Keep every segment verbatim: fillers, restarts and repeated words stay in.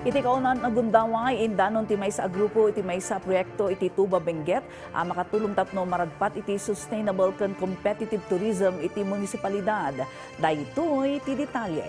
Iti kaunaan a gundaway, indanon ti maysa a grupo iti maysa a proyekto iti Tuba, Benguet a makatulong tapno maragpat iti sustainable ken competitive tourism iti munisipalidad. Daytoy ti detalye.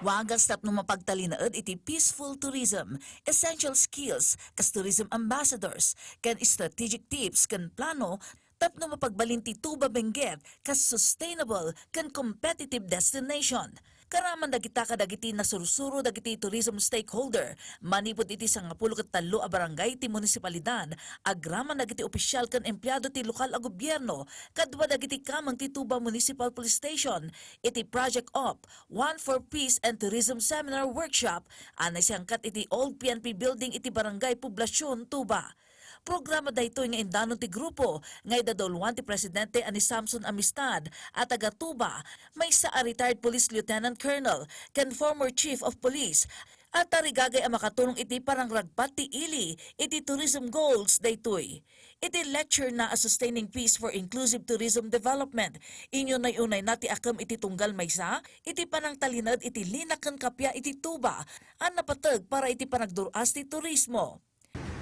Wagas tapno mapagtalinaed iti peaceful tourism, essential skills kas tourism ambassadors, ken strategic tips ken plano tapno mapagbalin ti Tuba, Benguet kas sustainable ken competitive destination. Karaman dagita kadagiti nasursuro dagiti tourism stakeholder manipud iti sangapulo ket tallo a barangay ti munisipalidad, agraman dagiti opisyal ken empleado ti lokal a gobierno, kadua dagiti kameng ti Tuba Municipal Police Station iti Project Op, One for Peace and Tourism Seminar Workshop a naisangkat iti Old P N P Building iti Barangay Poblacion, Tuba. Programa daytoy nga indanon ti grupo nga idaduluan ti presidente a ni Samson Amistad a taga Tuba, maysa a retired police lieutenant colonel ken former chief of police, a tarigagay a makatulong iti panangragpat ti ili iti tourism goals daytoy. Iti lecture na a Sustaining Peace for Inclusive Tourism Development, inyunay-unayna ti akem iti tunggal maysa iti panangtalinaed iti lina ken kappia iti Tuba a napateg para iti panagdur-as ti turismo.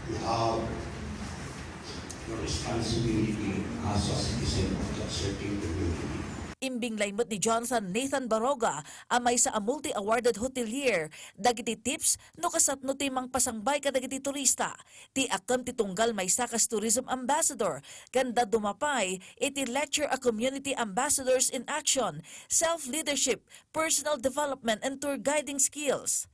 We have the responsibility as a citizen of that certain community. Imbinglay met ni Johnson Nathan Baroga a maysa a multi-awarded hotelier dagiti tips no kasatno ti mangpasangbay kadagiti turista, ti akem ti tunggal maysa kas tourism ambassador, ken dadduma pay iti lecture a Community Ambassadors in Action, Self-Leadership, Personal Development, and Tour Guiding Skills.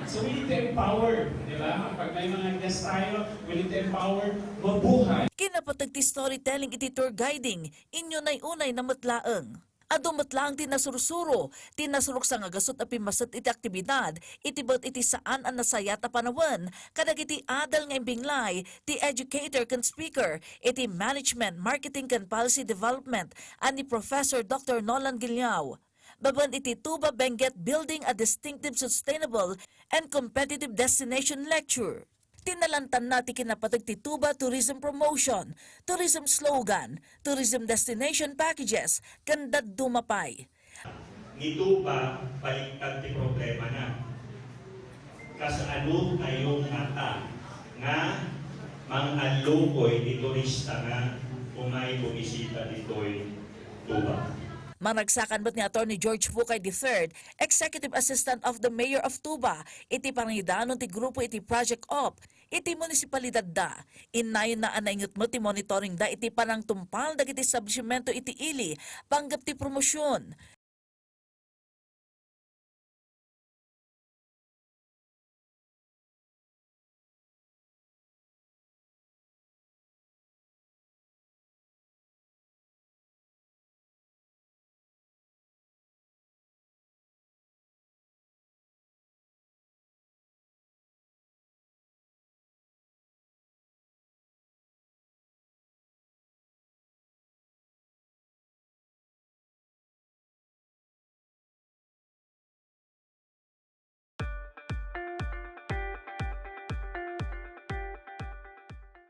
So we need to empower, di ba? Pag may mga guest tayo, we need to empower, mabuhay. Kinapateg ti storytelling iti tour guiding, inyunay-unayna met laeng. Adu met laeng ti nasursuro, ti nasurok sangagasut a pimmaset iti aktibidad, iti bet iti saan a nasayaat a panawen, kadagiti adal nga imbinglay, ti educator ken speaker, iti management, marketing ken policy development, a ni Professor Doctor Nolan Guiliao. Babaen iti Tuba, Benguet, Building a Distinctive, Sustainable, and Competitive Destination Lecture. Tinalantanna ti kinapateg ti Tuba tourism promotion, tourism slogan, tourism destination packages, ken dadduma pay. Ni Tuba, baliktad ti problemana. Kasano tayo ngata nga mangallukoy ti turista nga umay bumisita ditoy Tuba? Managsakan met ni Attorney George Fucay the third, Executive Assistant of the Mayor of Tuba, iti panangidanon ti grupo iti Project Op iti munisipalidadda. Innayonna a nainget met ti monitoringda iti panangtungpal dagiti establisimento iti ili panggep ti promosion.